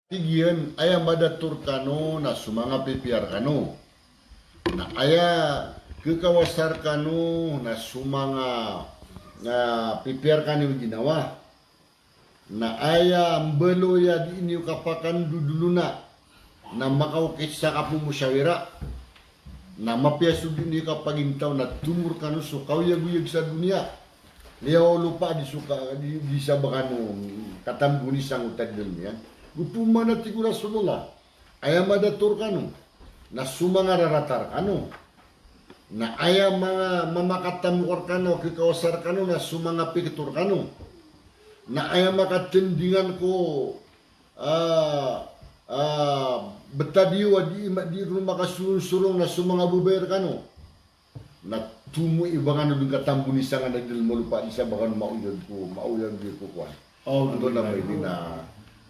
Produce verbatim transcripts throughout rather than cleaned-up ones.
Tig iyan, aya madato rkano na so manga pipiya rkano. Na aya kekawasa rkano na so manga, ah, pipiya rkano i ginawa. Na aya mbaloy a dii niyo kapakandodolona na makaokit sa kapomosyawira. Na mapiya so dii niyo kapagintaw na tomo rkano so kaoyagoyag sa doniya. Liyawaw lopa di so ka, di, di sa ba kano katambonisang o tagdal niyan. Go pman a tig o Rasulullah, aya madato rkano na so manga rarata rkano. Na aya manga mamakatamok rkano, kekawasa rkano na so manga pikto rkano. Na aya makatendingan ko, ah, ah, btad iyo a di, di ron makasorongsorong na so manga babay rkano. Na tomo i ba kano dn katambonisang a dii dn malopa di sa ba kano maoyag ko, maoyag ko kowan. Oh, antonaa ba ini na,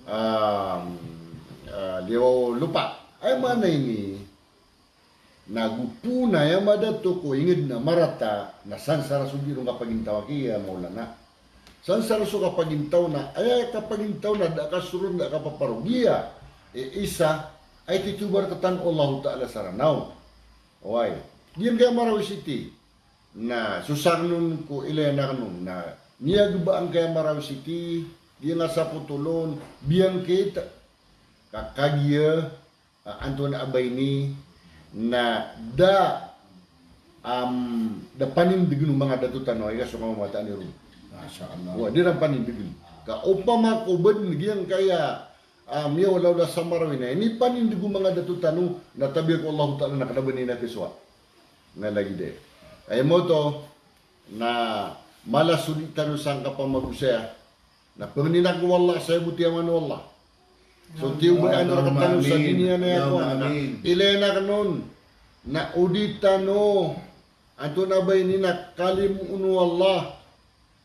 um, ah, liyawaw lopa. Aya maana ini, na go pman aya madato ko ingd na marata, na sansara so dii ron kapagintaw aki, ya Maulana. Sansara so kapagintaw na, aya kapagintaw na da kasoron, da kapaparogiya i isa a ititho ba rktano o Allahu Ta'ala sa Ranaw. Oway. Giyangkaya Marawi City. Na so sakn on ko ilay akn on na miyagba angkaya Marawi City, giyangkaya sapotol on, biyangkit, ka kagiya, ah, antonaa ba ini, na da, am, da panindgn o manga dato tano, aya so kamamataan iron. Masha Allah. Wa, di ran panindgn. Ka opama ko ba dn giyangkaya, ah, miyawlawla sa Marawi na inipanindg o manga dato tano, na tabiya ko Allahu Ta'ala na kna ba ini na kisowa. Na lagid aya. Aya maoto, na mala so dii tano sangkapamagosaya. Na pangnin ako o Allah, saya bo tiyaman o Allah. So tiyoba, Allahumma amin, rktano sa doniya na aya kowan. Allahumma amin. Ilay akn on, na o di tano, antonaa ba ini na kalimoon o Allah.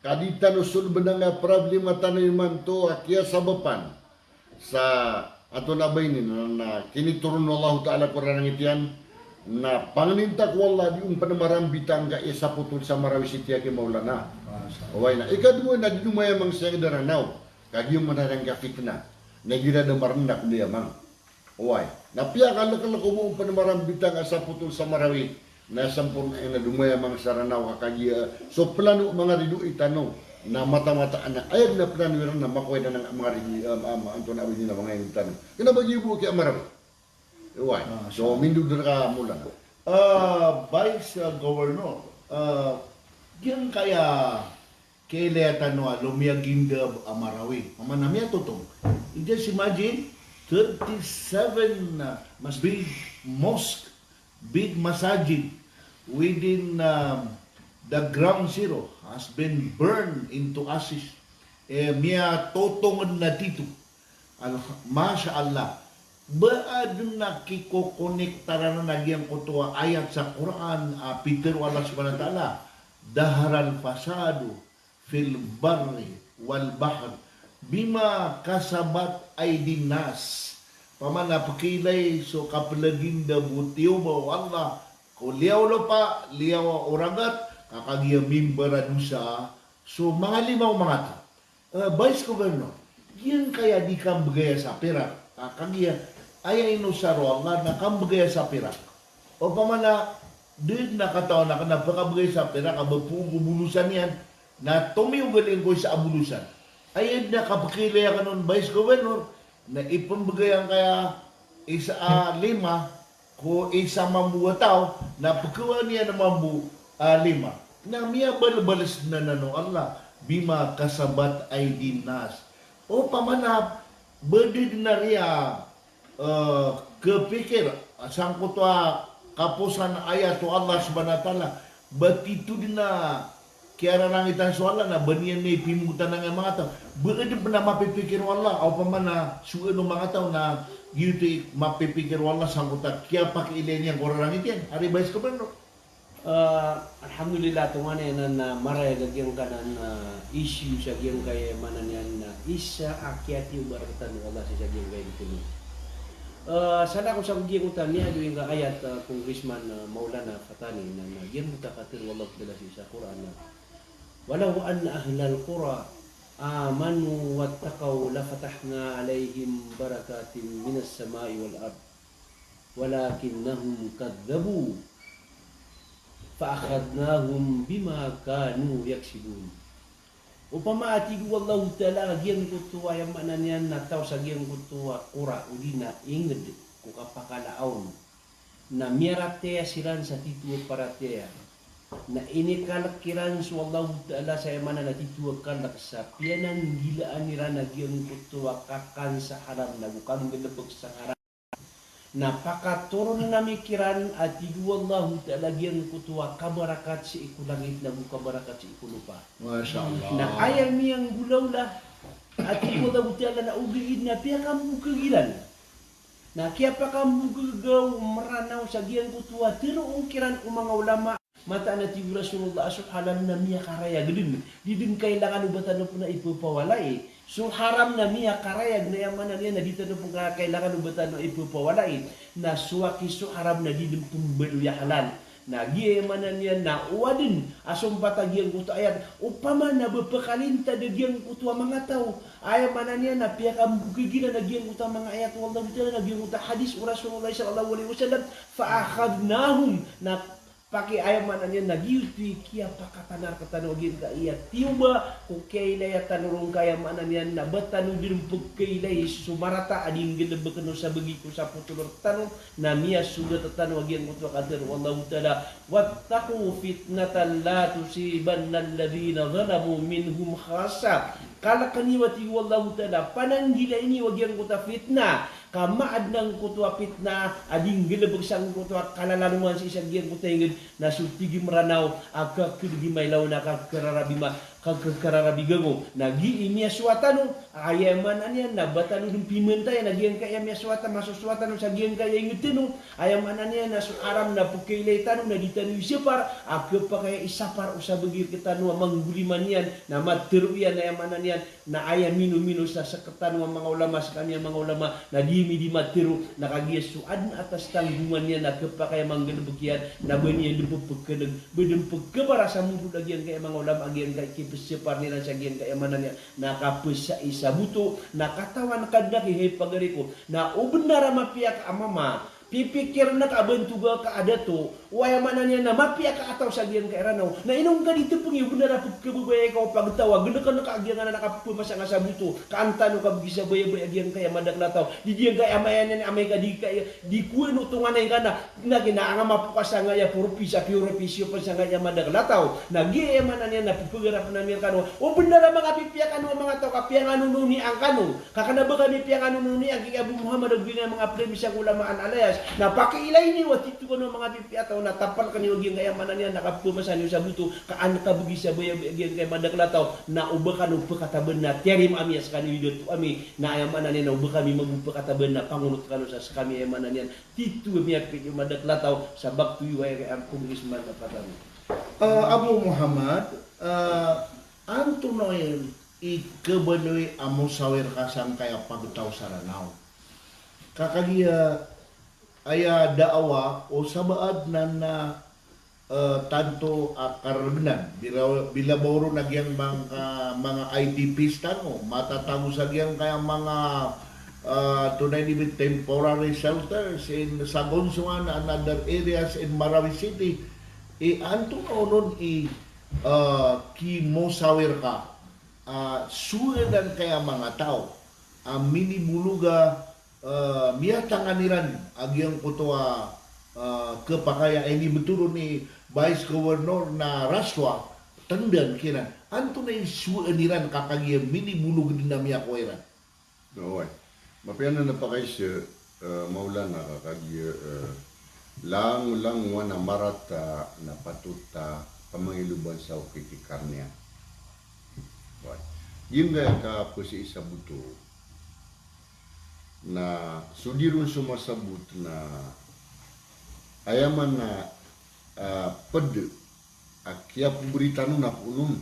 Ka di tano solbn angkaya problema tano imanto a kiyasabapan sa antonaa ba ini na, na kinitoron o Allahu Ta'ala ko rarangit iyan, na pangnin ta ko Allah di on pn marambitang angkaya sapotol sa Marawi City aki Maulana. Masha Allah. Oway na. Ikadowa na di dn mayamang sa ingd a Ranaw. Kagiya manarang ka fitna. Na igira da marnda ko diyamang. Oway. Na piyakalklk o ba on pn marambitang a sapotol sa Marawi, na samporna iyan a domayamang sa Ranaw ka kagiya so plano o manga ridoay tano na mataan-mataan a aya dn a plano iran na makowa iran a manga ridoay, am, am, antonaa ba ini na manga ingd tano. Kna ba giya bo ki a Marawi. Oway. Ah, so, mindod rka Maulana. Ah, Vice, ah, Governor, ah, giyangkaya Kailaya tano a lomiyagindab a Marawi. Opama na miyatotong. Just imagine, thirty-seven, uh, big mosque, big masajid within, um, the ground zero has been burned into ashes. Eh, miyatotong na tito. Al-, Masha Allah. Ba adn a kikokonektar anan a giyangkoto a ayat sa Qur'an a pitharo o Allah Subhanahu wa Ta'ala, "Dhaharal fasadu fil barri wal bahr bima kasabat aydin nas." Opama na pkhailay so kaplagindab o tiyoba o Allah ko liyawaw lopa, liyawaw o ragat, ka kagiya mimbaradosa so manga lima o manga taw. Eh, Vice Governor, giyangkaya di kambgaya sa pirak. Ah, kagiya, aya inosar o Allah na kambgaya sa pirak. Opama na, di dn a katawan akn a pkabgay sa pirak a ba poon ko bolosan iyan, na tomiyogal ingkoy sa a bolosan. Aya dn a kapkhailay akn on, Vice Governor, na ipmbgay angkaya isa a lima, ko isa mambo a taw, na pkhawaan iyan a mambo a lima. Na miyabalbals anan o Allah, bima kasabat aydin nas. Opama na ba di dn a riya, eh, khapikir sangkoto a kaposan a ayat o Allah Subhanahu wa Ta'ala, ba tito dn a kiyararangitan so Allah na ba niyan ipimotan angkaya manga taw. Ba adn pn a mapipikir o Allah, opama na so ano manga taw na giyoto i mapipikir o Allah sangkoto a kiyapakiilay niyan ko rarangit iyan. Ari Vice Governor. Ah, alhamdulillah, tonganay anan a marayag a giyangkanan a issue sa giyangkaya, maana niyan na isa a kiyatiyoba rktano o Allah sii sa giyangkaya dn. Ah, salakaw sa giyangkoto a miyaaloy angkaya ayat, ah, Congressman, ah, Maulana Fatani, na, na giyangkoto a katharo o Allah Ta'ala sii sa Qur'an na, "Walaw anna ahlal qura amanu wattaqaw lafatahna alaihim barakatim minas samai wal ard. Walakinnahum kadzabu fa akhadnahum bima kanu yaksibun. Opama a tig o Allahu Ta'ala a giyangkoto a aya maana niyan na taw sa giyangkoto a kora odi na inged ko kapakala aon na miyaratiyaya siran sa tito a paratiyaya. Na inikalek iran so Allahu Ta'ala sa aya maana na tito a kalek sa piyananggilaan iran a giyangkoto a kakan sa haram nago kanggalebek sa haram. Na pakatoron ami kiran a tig o Allahu Ta'ala giyangkoto a kabarakat sii ko langit nago kabarakat sii ko lopa. Masha Allah. Na aya miyanggolawla a tig o Allahu Ta'ala na ogaid na piyakambokeg iran. Na kiyapakambokeg o Meranaw sa giyangkoto a teroon kiran o manga ulama. Mataan a tig o Rasulullah a so halal na miyakarayag den. Di den kailangan o ba tano pen a ipepawalai. So haram na miyakarayag na aya maana niyan na di tano pen kailangan o ba tano ipepawalai. Na so aki so haram na di den pen baloy a halal. Na giya aya maana niyan na o aden a sompat a giyangkoto a ayat. Opama na ba pekalintad a giyangkoto a manga taw. Aya maana niyan na piyakambokeg iran a giyangkoto a manga ayat o Allahu Ta'ala na giyangkoto a hadis o Rasulullah sallallahu alaihi wasallam. Fa akhadnahum. Na paki aya maana niyan na giyoto i kiyapakatanar rektano a giyangkaya tiyoba ko kiyailaya tano rongka aya maana niyan na ba tano den pekailay so marata a di nggalebeken o sabagi ko sapotol rektano na miyasogat rektano a giyangkoto a katero o Allahu Ta'ala, "Wattaqu fitnatan la tusibanna alladhina zalamu minkum khassa." Kaleken iyo a tig o Allahu Ta'ala, pananggilai niyo a giyangkoto a fitna Ka maadn angkoto a pitna a di nggalbk sangkoto a kalalanoman sii sa giyangkoto a ingd, na so tig i Mranaw a kakdgi mailaw na kakararabi ma, ka, kakararabi gango. Na gii miyasowa tano, aya maana niyan na ba tano dn pimantayan a giyangkaya miyasowa tano, masosowa tano sa giyangkaya ingd tano. Aya maana niyan na so haram na pkailay tano na di tano isapar, a khapakay a isapar o sabagi rktano a manggolima niyan, na matero iyan, aya maana niyan, na aya minomino sa sktano a manga ulama, skami a manga ulama, na di mi di matero, na kagiya so adn a tas tanggongan iyan, na khapakay a manggalbk iyan, na ba niyan dn pphakaneg, ba dn pkhabara sa modol a giyangkaya manga ulama, a giyangkaya kipsapar iran sa giyangkaya maana niyan, na kapsai sa boto, na katawan ka dn a ki hay pagari ko, na o bnar a mapiya ka a mama, pipikirn ka a bantoga ka a dato, o aya maana niyan na mapiya ka a taw sa giyangkaya Ranaw. Na ino ngka di tpngi o bnar a pkhababayai ka o pagtaw a gnkan ka a giyangkanan a kapphmasa nga sa boto, ka an tano kabgi sa bayabaya a giyangkaya madakl a taw. Di giyangkaya amay niyan, amay ka di ka, di kowan o tonganay ka na, na kina anga mapokasa nga aya poropis a piyoropis iyo pn sangkaya madakl a taw. Na giyaya maana niyan na pphagarapn ami rkano. O bnar a manga pipiya kano a manga taw ka piyanganononi angkano. Ka kna ba kami piyanganononi angki Abu Muhammad ago giyangkaya manga prime minister ko ulama an alayas. Na pakiilay niyo a tito kano a manga pipiya taw na tapal kano a giyangkaya maana niyan na kapphmasa niyo sa boto, ka an kabgi sa bayabaya a giyangkaya madakl a taw, na o ba kano pkhataban na tiyarima ami a skano i dato ami, na aya maana niyan na o ba kami mago pkhataban na pangonot kano sa skami, aya maana niyan, tito a miyapili o madakl a taw, sa bakto iyo aya congressman a pataro. Ah, Abu Muhammad, ah, antonaa i khabaloy a mosawir ka sangkaya pagtaw sa Ranaw? Ka kagiya aya daawa o sabaad nan na, eh, tanto a kargnan. Bila, bila ba oron a giyang manga, manga I D Ps tano, matatago sa giyangkaya manga, eh, antonaa ini, temporary shelters in Sagonsuan and other areas in Marawi City. Eh, antonaa onon i, eh, kimosawir ka a sowaan angkaya manga taw a minibolog a, ah, miyatangan iran a giyangkoto a, ah, khapakay a inibtho ron i Vice Governor na raswa, tndan kiran. Antonaa i sowaan iran ka kagiya minibolog dn a miyakowa iran? Oway. Mapiya anan a pakaisa, eh, Maulana, ka kagiya, eh, langolangowan a marata na patot a pamangiloban sa okit i karn iyan. Oway. Giyangkaya kapsai sa boto na so di ron somasabot na aya maana, ah, pd a kiyapobri tano na poonon.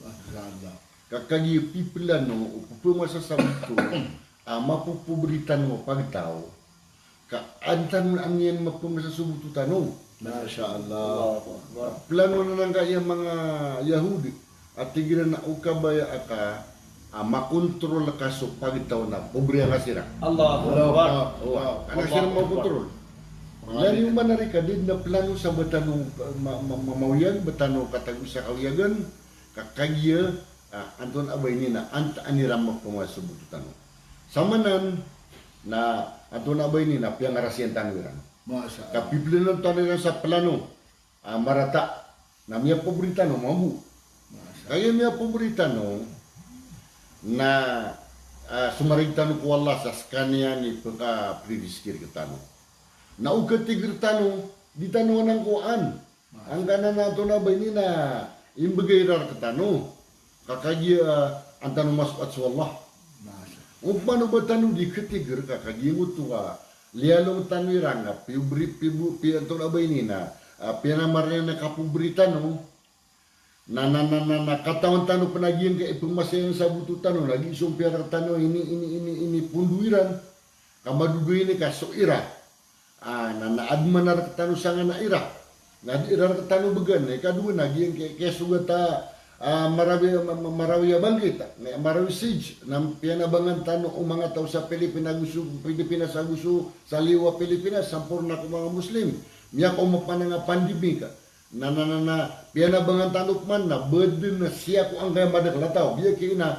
Masha Allah. Ka kagiya piplano o pphamasa sa boto a mapopobri tano a pagtaw, ka an tano aniyan maphamasa so boto tano. Masha Allah. Allahu Akbar. Plano anan angkaya manga Yahudi a tig iran a o kabaya aka a makontrol ka so pagtaw na pobre angka siran. Allahu Akbar. Allahu Akbar. Allahu Akbar. Kna siran makontrol. Lagid o manarika, di dn a plano sa ba tano ma-, ma-, ma-, maoyag, ba tano katago sa kaoyagan, ka kagiya, a, antonaa ba ini na antaa iran mapamasoboto tano. Samanan na antonaa ba ini na piyangarasiyan tano iran. Masha Allah. Kapiplano tano iran sa plano a marata, na miyapobre tano mambo. Masha Allah. Kagiya miyapobre tano na, a, somarig tano ko Allah sa skaniyan i pkaprizkir rktano. Na o katig rktano, di tano anan kowaan. Masha Allah. Angkanan a antonaa ba ini na imbgay iran rktano. Ka kagiya, a, an tano masoat so Allah. Masha Allah. Opama o ba tano di khatigr ka kagiya oto a liyalong tano iran a piyobre, piyobre, pi-, antonaa ba ini na, a, piyanamar iran a kapobre tano. Na, na, na, na, na katawan tano pn a giyangkai a ipmasayan sa boto tano na di sompiya rktano ini, ini, ini, ini pondo iran. Ka madodo ini ka so ira. A, na, na adn man a rktano sangana ira. Na di ira rktano bgan, na ikadowa na giyangkai a kiyasogat a, a, Marawi, ma-, ma-, Marawi a bangkit, na Marawi Siege, na piyanabangan tano o manga taw sa Pilipina ago so, Pilipinas ago so, sa liyo a Pilipinas, samporna ko manga Muslim. Miyakaoma pn a pandemic. Na, na, na, na, piyanabangan tano pman na badn na siyako angkaya madakl a taw. Biya ki na,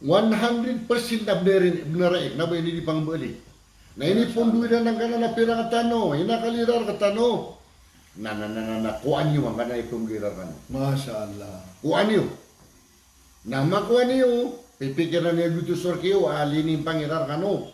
one hundred percent na bnar iyan, bnar iyan, kna ba ini di pangmbali. Na inipondo iran angkanan a pira rktano, inakal iran rktano. Na, na, na, na, na, kowaan iyo angkanan a ipondo iran rkano. Masha Allah. Kowaan iyo. Na makowa niyo, pipikiran iyo giyoto so rk iyo, a, linimpang iran rkano.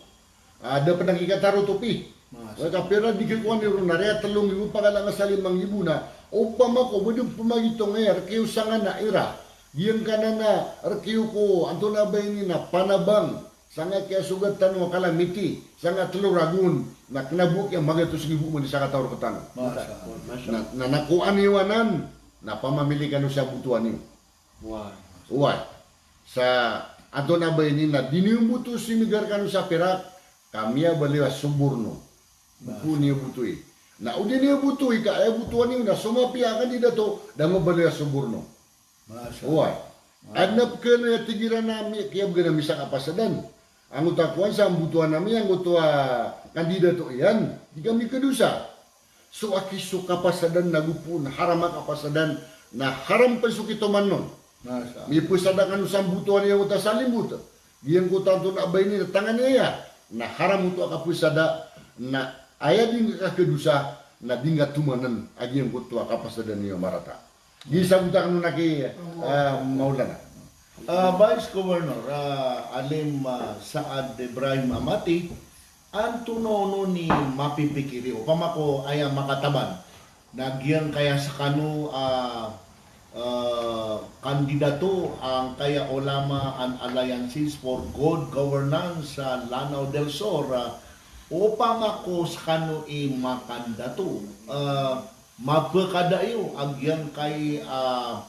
A, da pn a kikatarotop i. Masha Allah. Ka pira di khakowa niyo ron, na aya tlo nggibo pakalang sa lima nggibo na. Opama ko ba dn pmagitong aya rk iyo sangana ira. Giyangkanan a rk iyo ko, antonaa ba ini na panabang. Sangkai a kiyasogat tano a calamity. Sangkai a tlo ragon. Na kna bo kiya magatos nggibo man i sakataw rktano. Masha Allah. Na, na, na kowaan iyo anan. Na pamamili kano sa botowan iyo. Oway. Oway. Sa antonaa ba ini na di niyo mboto so inega rkano sa pirak, ka miyabaloy a soborno. Masha Allah. Di niyo botoi. Na o di niyo botoi ka aya botowan iyo na so mapiya a kandidato, da mabaloy a soborno. Masha Allah. Oway. Adn a pkhaadn a tig iran a mi-, kiyabgan ami sa kapasadan. Angkoto a kowan sa mbotowan ami angkoto a kandidato iyan, di kami khadosa. So aki so kapasadan na gopoon, haram a kapasadan, na haram pn so kitoman on. Masha Allah. Mipesada kano sa mbotowan iyan angkoto a salimbot. Giyangkoto a antonaa ba ini na tangan iyan. Na haram oto a kapesada, na aya di ngka kakhadosa, na di ngka tomanan a giyangkoto a kapasadan iyo marata. Di sabotan kano na ki, ah, Maulana. Ah, Vice Governor, ah, Alim, ah, Saad Ibrahim Amati, antonaa onon i mapipikir iyo? Opama ko aya makataban na giyangkaya skano, ah, ah, kandidato angkaya Ulama and Alliances for Good Governance sa Lanao del Sur, ah, opama ko skano i makandato, ah, mapekada iyo a giyangkai, ah,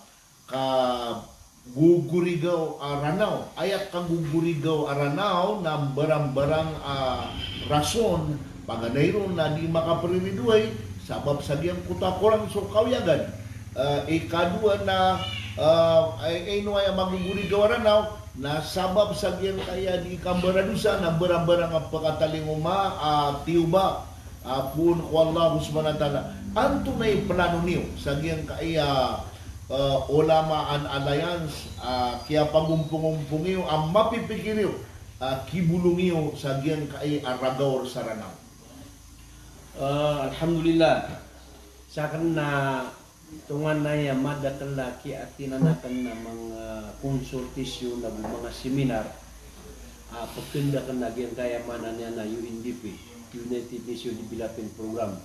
kagogorigaw a Ranao. Aya kagogorigaw a Ranao na mbarambarang a rason, paganay ron na di makapriridoay, sabap sa giyangkoto a korang so kawiyagan. Ah, ikadowa na, ah, ay, ay, ino aya magogorigaw a Ranao, na sabap sa giyangkaya di kambaradosa, na mbarambarang a pekatalingoma a tiyoba a poon ko Allah Subhanahu wa Ta'ala. Antonaa i plano niyo sa giyangkaya, ah, Ulama and Alliance, ah, kiyapagompong-ompong iyo a mapipikir iyo, ah, kibolong iyo sa giyangkaya a ragaw sa Ranao? Ah, alhamdulillah. Sakn na tonganay a madakl a kiyaatinan akn a manga, ah, konsultasyon ago manga seminar a pekenda akn a giyangkaya maana niyan na U N D P, United Nations Development Program.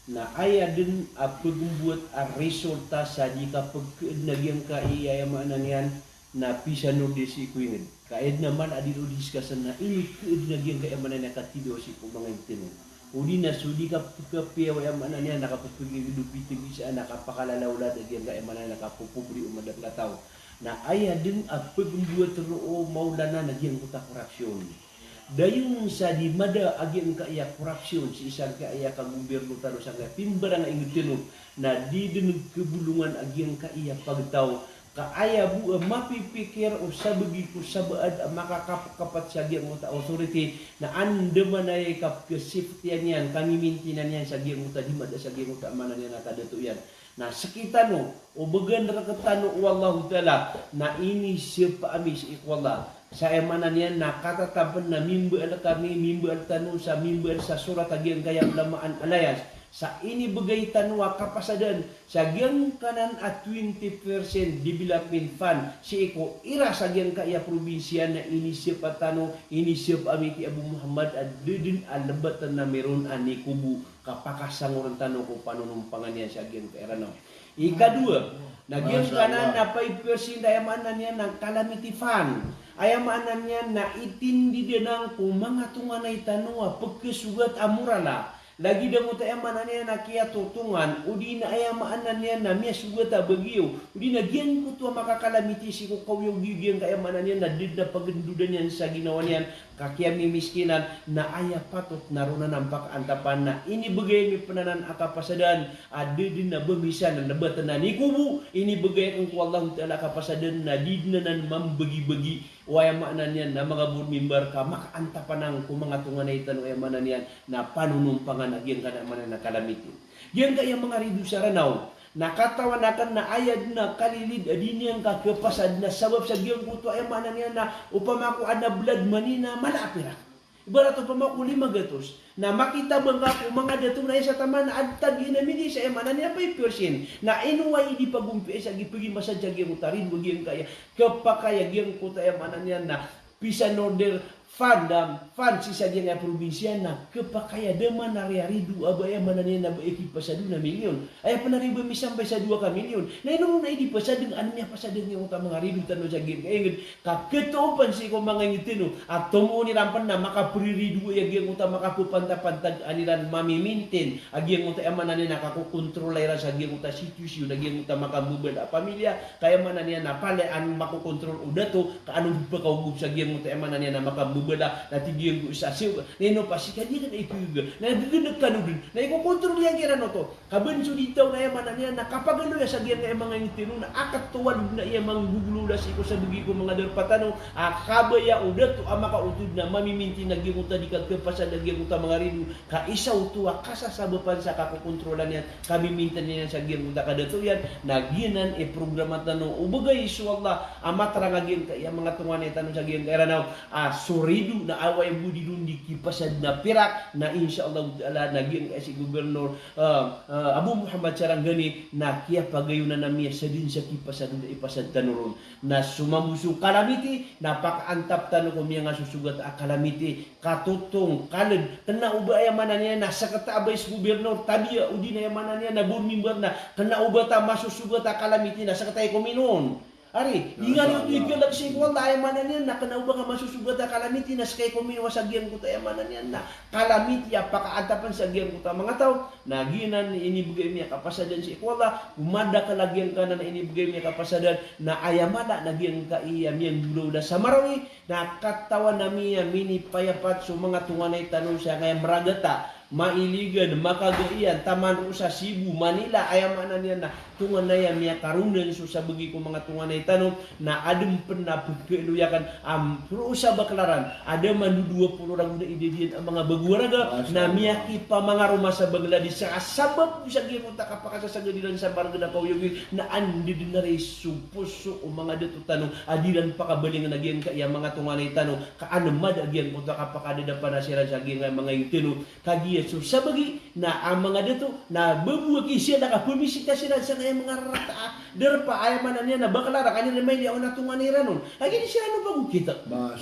Na aya dn a pegembowat a resulta sa di kapekenda giyangkai, aya maana niyan na pisanodi sii ko inged. Ka aya dn a maana a di ron discuss na iniked na giyangkai a maana niyan katidawa sii ko manga inged tano. Odi na so di kapekapiya, aya maana niyan na kapepegeged o piteg isa na kapakalalaw lada giyangkai a maana niyan na kapopobri o madakl a taw. Na aya dn a pegembowat roo, Maulana, na giyangkoto a korapsyon. Dayon sa di mada a giyangkai a korapsyon sii sangkai a kagobyerno tano sangkai a pimbarang a inged tano, na di dn kebolongan a giyangkai a pagtaw Ka aya bo a mapipikir o sabagi ko sabaad a makakapkapat sa giyangkoto a authority na andamanaya i kapkasafetyan iyan, kamimintinan iyan sa giyangkoto a di mada sa giyangkoto a maana niyan a kadato iyan. Na sekitano, o began rektano o Allahu Ta'ala, na inisapa ami sii ko Allah. Sa aya maana niyan na katatapen na mimbaal kami, mimbaal tano sa mimbaal sa sorat a giyangkaya Ulamaan Alliance. Sa inibegay tano a kapasadan sa giyangkanan a twenty percent development fund sii ko iras a giyangkaya probinsiya na inisapa tano, inisapa ami ki Abu Muhammad a da den a lebat na miron a nikobo ka pakasangoren tano ko panonompangan iyan sa giyangkaya Ranaw. Ikadowa, na giyangkanan na five percent aya maana niyan na calamity fund. Aya maana niyan na itindid anan ko manga tonganay tano a pekhasogat a morala. Lagid angkoto aya maana niyan na kiyatotongan, odi na aya maana niyan na miyasogat a bagiyo, odi na giyangkoto a makakalamiti sii ko kaoyagoyag, giyangkaya maana niyan na da den a pagendodan iyan sa ginawa niyan, ka kiyamimiskinan, na aya patot na roo anan pakaantapan na inibegay ami pen anan a kapasadan a da den a ba misa na lebat na nikobo, inibegay aken ko Allahu Ta'ala a kapasadan na di den anan mambagibagi. O aya maana niyan na manga board member ka makaantapan anan ko manga tonganay tano, aya maana niyan na panonompangan a giyangkanan a maana niyan na calamity. Giyangkaya manga rido sa Ranaw, na katawan aken na aya den a kalilid a di niyan ka khapasaden a sabap sa giyangkoto, aya maana niyan na opama ko adn a blood money na mala a pirak. Ibarat opama ko lima gatos. Na makitabang ka ko manga dato na isa taman na adtad iyan a migay sa aya maana niyan five percent. Na ino aya di pagompiya sa gii pegi masad sa giyangkoto a rido a giyangkaya. Khapakay a giyangkoto aya maana niyan na peace and order fund, am, fund sii sa giyangkaya probinsiya na khapakay a da man a riya rido a ba aya maana niyan na ba aya kipasado na milyon. Aya pen a rido ba misampay sa dowa ka milyon. Na ino ron a di pasaden, ano miyapasaden giyangkoto a manga rido tano sa giyangkaya inged. Ka khatoon pen sii ko manga inged tano a tomo iran pen na makaprirido a giyangkoto a makapepantapantag a iran mamimintin a giyangkoto aya maana niyan na kakokontrola iran sa giyangkoto a sitiyasyon a giyangkoto a makambebala a pamilya, ka aya maana niyan na palaya an makokontrol o dato, ka ano di pakaogop sa giyangkoto aya maana niyan na makambebala, na tig iyan ko isa, siyoga, na ino pa sii ka di aken a ipega, na gegenek kano den, na ikokontrol iyan kiran oto. Ka ben so di taw na aya maana niyan na kapagaloya sa giyangkaya manga inged tano na akatowad na iya manggogolawla sii ko sabagi ko manga darpa tano a kabaya o dato a makaotod na mamimintin a giyangkoto a di kakhapasad a giyangkoto a manga rido, ka isa oto a kasasabapan sa kakokontrolan iyan, kamimintin iyan sa giyangkoto a kadato iyan, na giyanan i programa tano o begay so Allah a matarang a giyangkaya manga tonganay tano sa giyangkaya Ranaw a so rido na oway bo di ron di kipasad na pirak, na insha Allahu Ta'ala na giyangkaya si Gobernador ah, ah, Abu Muhammad Sarangani na kiyapagayonan ami a sadn sa kipasad a ipasad tano ron. Na so mambo so kalamiti, na pakaantap tano ko miyangasosogat a kalamiti, katotong, kaled, kena o ba aya maana niyan na seketa a vice gobernador, tabiya, odi na aya maana niyan na board member na, kena o ba ta masosogat a kalamiti na seketa i kominon. Ari, ingari oto i galak sii ko Allah, aya maana niyan na kena o ba ka masosogat a kalamiti na seka i kominon a sa giyangkoto aya maana niyan na kalamiti a pakaantapan sa giyangkoto a manga taw, na giyanan i inibegay ami a kapasadan sii ko Allah, ko madakel a giyangkanan a inibegay ami a kapasadan, na aya mala na giyangkaya miyanggolawla sa Marawi, na katawan ami a minipayapat so manga tonganay tano sangkaya Maragata, Mailigan, Makagaian, Taman Rosa, Cebu, Manila, aya maana niyan na tonganay a miyakaronan so sabagi ko manga tonganay tano, na aden pen a pekhaaloy aken a roo sa Baclaran a da mandodowa polo ragon a idad iyan a manga bago a raga, na miyakipamangaroma sa Bangladesh sa sabap sa giyangkoto a kapakasasagad iran sa margen a kaoyagoyag, na anda den a ri so poso o manga dato tano a di ran pakabalingan a giyangkaya manga tonganay tano, ka anemad a giyangkoto a kapakadadapan a siran sa giyangkaya manga inged tano. Kagiya so sabagi na a manga dato na babo a kisiya na kapamisita siran sangkaya manga rarata a darpa, aya maana niyan na Baclaran, ka an iran mailay a tonganay iran on. Kagiya di siran on pagokita.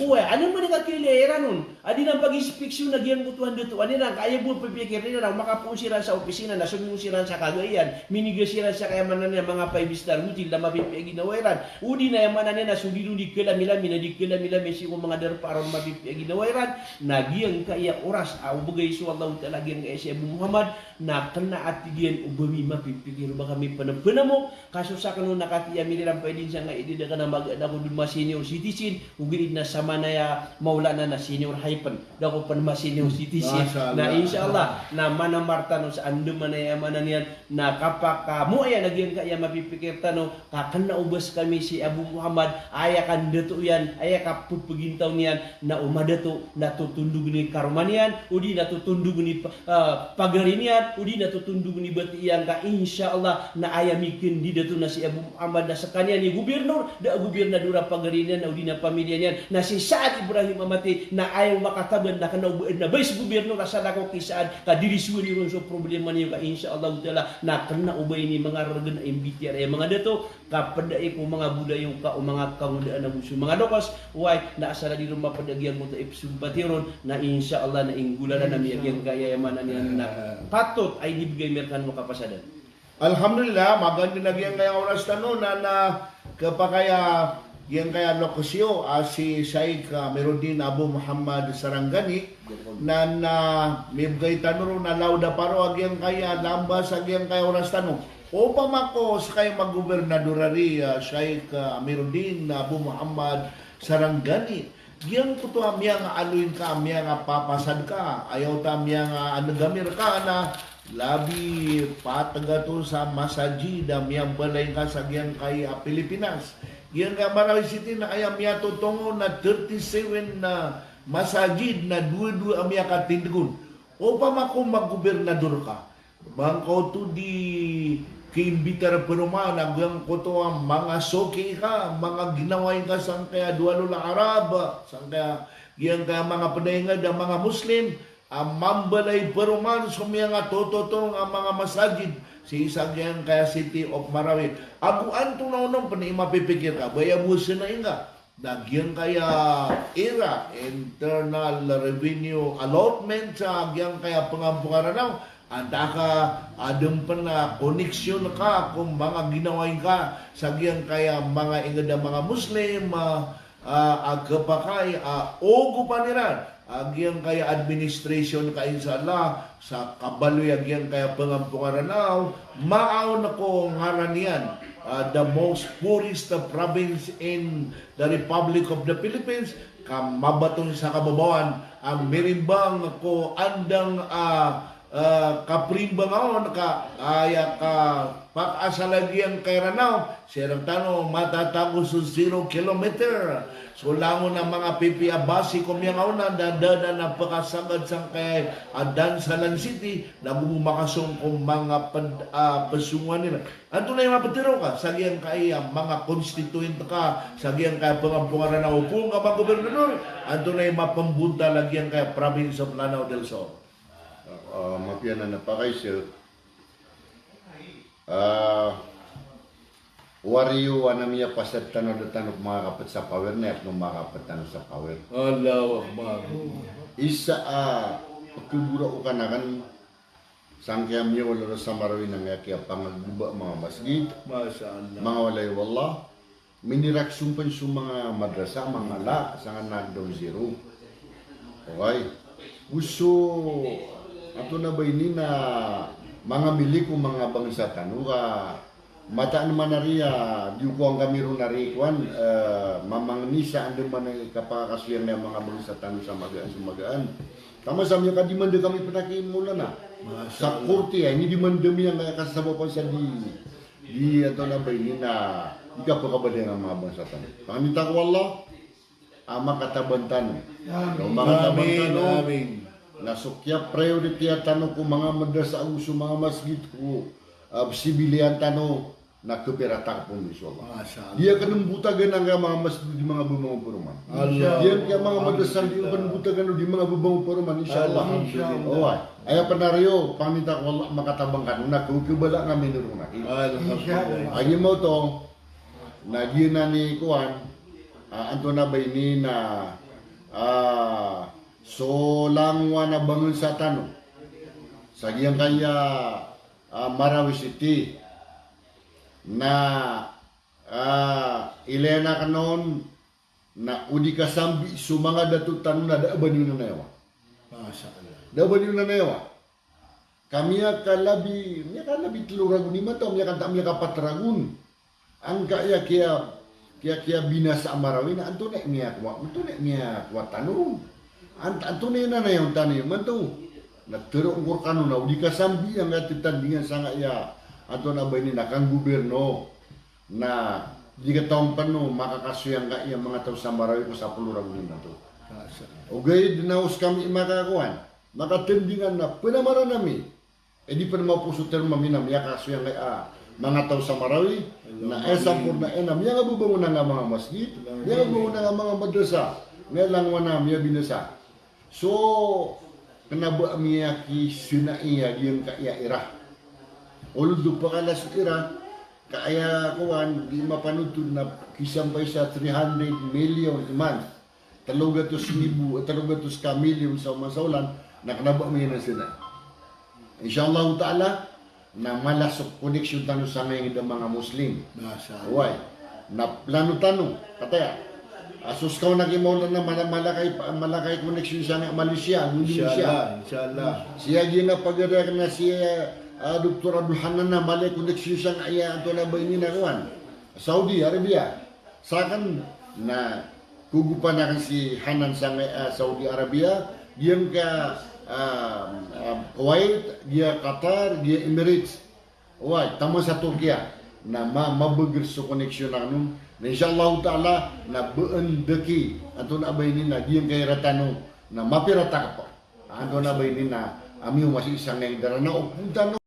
Oway, an iran mailay a kailay iran on a di iran pag-inspeksyon a giyangkoto a dato, an iran, ka aya bo a pipikir iran na makapoon siran sa opisina na somiyong siran sa Cagayan, miniga siran sangkaya maana niyan manga five star hotel na mapipiya i ginawa iran. Odi na aya maana niyan na so di ron di kalamilami na di kalamilami sii ko manga darpa a ron mapipiya i ginawa iran. Na giyangkaya oras a obegay so Allah Lagid angkaya si Abu Muhammad, na kena a tig iyan o ba mi mapipikir, o ba kami pena-, penamok, ka so sakn on na katii ami ran paidin sangkai di da kena magaan ako di ma-senior citizen, ogaid na samanaya Maulana na senior high pen. Da ako pen ma-senior citizen. Masha Allah. Na insha Allah, na manamar tano sa andamanaya maana niyan, na kapakamoaya na giyangkaya mapipikir tano, ka kena o ba skami si Abu Muhammad, aya kandato iyan, aya kapepegintaw niyan, na o madato, na totondogn i karoma niyan, odi na totondogn i pa-, ah, pagari niyan, odi na totondogn i bati iyan, ka insha Allah, na aya mikandidato na si Abu Muhammad na skaniyan i gobirnor, da a gobirnador a pagari niyan, odi na pamilya niyan, na si Saad Ibrahim Amati, na aya makataban na kena o ba, na vice gobirnor a salakaw ki Saad, ka dirisowan iyo ron so problema niyo, ka insha Allahu Ta'ala, na kena o ba ini manga regen a imbitar aya manga dato, ka ped a iko manga bolayoka o manga kangodaan ago so manga dokos, oway, na asar a di ron maped a giyangkoto a ipsompati ron, na insha Allah na inggolalan ami a giyangkaya aya maana niyan na patot a inibegay ami rekano a kapasadan. Alhamdulillah, magaan den a giyangkaya oras tano na, na kepakay a giyangkaya lokes iyo a si Shaykh, ah, Amiruddin Abu Muhammad Sarangani, na, na mibegay tano ron a laud a paro a giyangkaya lamba sa giyangkaya oras tano. Opama ko seka i magobernador ari, ah, Shaykh, ah, Amiruddin Abu Muhammad Sarangani, giyangkoto a miyangaaloy ngka, miyangapapasad ka, aya oto a miyangaanegami reka na labi pateg ato sa masajid a miyambalay ngka sa giyangkaya Pilipinas. Giyangkaya Marawi City na aya miyatotongo na thirty-seven na masajid na dowa-dowa a miyakatindeg on. Opama ko magobernador ka, ba ngka oto di kiimbitar paroman a giyangkoto a manga soki ka, manga ginawai ka sangkaya Duwalul Arab, sangkaya giyangkaya manga ped a inged a manga Muslim a mambalay paroman so miyangatototong a manga masajid sii sa giyangkaya City of Marawi. Ago antonaa onon pen i mapipikir ka, ba aya bo sena ingka na giyangkaya IRA, Internal Revenue Allotment, sa giyangkaya pengampengaranaw, antaa ka aden pen a koneksyon ka ko manga ginawai ngka sa giyangkaya manga inged a manga Muslim, ah, ah, a kepakay a ogopan iran a giyangkaya administration ka, insha Allah, sa kabaloy a giyangkaya pengampengaranaw, maaon ko ngaran iyan, ah, the most poorest province in the Republic of the Philippines, ka mabaton sa kababawan a mirimbang ko andang, ah, ah, kaprimbangan ka aya kapakaasal a giyangkaya Ranaw, sii rektano matatago so zero kilometer. So langon a manga pipiya a basi ko miyangaoona, da, da, da na pekasagad sangkai a Dansalan City, na go bo makasong ko manga ped-, ah, pesongowan iran. Antonaa i mapetero ka sa giyangkaya manga constituent ka sa giyangkaya pengampengaranaw ko manga gobernador? Antonaa i mapembontal a giyangkaya Province of Lanao del Sur? Ah, mapiya anan a pakaiza. Ah, wariyo a na miyapasad tano, da tano makakapet sa power, na aya peno makakapet tano sa power. Allahu Akbar. Isa a kegorao ka nakan sangkaya miyawalay sa Marawi na ngaya kiyapangageba manga masgit, Masha Allah, manga walay o Allah. Minirak sompen so manga madrasa, manga la, sangkanan a ground zero. Oway. Go so, antonaa ba ini na manga milik o manga bangsa tano ka mataan man ari a, di ko angkami ron ari kowan, eh, mamangni sa andamanaya i kapakasoy iyan a manga bangsa tano sa magaan, sa magaan. Taman sa miyakadimanda kami pen aki Maulana. Masha Allah. Sa korte, a inidimanda mi angkaya kasasabapan sa di, di antonaa ba ini na di kapakabaloy a manga bangsa tano. Pangni ta ko Allah a makataban tano. Amin. Makataban tano. Amin. Na so kiya-priority tano ko manga madrasa ago so manga masgit ko, ah, sibiliyan tano na kepira takpon, insha Allah. Masha Allah. Di aken mbotagan angkaya manga masgit di manga bebang o paroman. Allah. Di angkaya manga madrasa di aken mbotagan di manga bebang o paroman, insha Allah. Alhamdulillah. Oway. Aya pen ari o, pangni ta ko Allah, makataban kano na kebala kami niron aki. Alhamdulillah. Agi mo to, na giyanan i kowan, ah, antonaa ba ini na, ah, so langowan a bangsa tano sa giyangkaya, ah, Marawi City na, ah, ilaya aken on na o di kasambi so manga dato tano na da a ba niyo nanayawa. Masha Allah. Da a ba niyo nanayawa. Ka miyakalabi, miyakalabi telo ragon imanto, miyaka, miyakapat ragon. Angkaya kiya, kiya, kiyabinasa a Marawi na antonaa i miyakowa, antonaa i miyakowa tano. An-, antonaa i nanayawn tano imanto. Na teroon ko rekano na o di ka sambi angkaya tetandingan sangkaya, antonaa ba ini na kanggoberno. Na di katawan pano makakasoy angkaya manga taw sa Marawi ko sapolo ragon imanto. Ogaid na o sekami i makakowan, makatandingan na penamaran ami. E di pen maposo tano mambo na miyakasoy angkaya manga taw sa Marawi, na aya samporna iyan na miyangababangon angkaya manga masjid, miyangababangon angkaya manga madrasa, angkaya langowan a miyabinasa. So, kena ba a miyakisenai a giyangkaya ira. Olo do pakalaso ira, ka aya kowan, di mapanotol na kisampay sa three hundred million a month. Telo gatos ribo, telo gatos ka milyon sa oman sa olan, na kena ba a miyanasena. Insha Allahu Ta'ala, na mala so connection tano sangkaya inged a manga Muslim. Masha Allah. Oway. Na plano tano, kataya. A so sekaw na ki Maulana mala, mala kay, mala kay connection sangkaya Malaysia, Indonesia. Insha Allah, insha Allah. Siya giyangkaya pagari akn a si, ah, Doktor Abdul Hanan na mala i connection sangkaya, antonaa ba ini na kowan, Saudi Arabia. Sakn na kogopan akn si Hanan sangkaya, ah, Saudi Arabia, giyangkaya, ah, ah, Kuwait, giya Qatar, giya Emirates. Oway, taman sa Turkiya. Na ma, mabeger so connection akn on. Na insha Allahu Ta'ala, na baan daki, antonaa ba ini na giyangkaya ira tano, na mapiya rakn. Antonaa ba ini na, ami o masi sangkaya inged a Ranaw, o pn tano.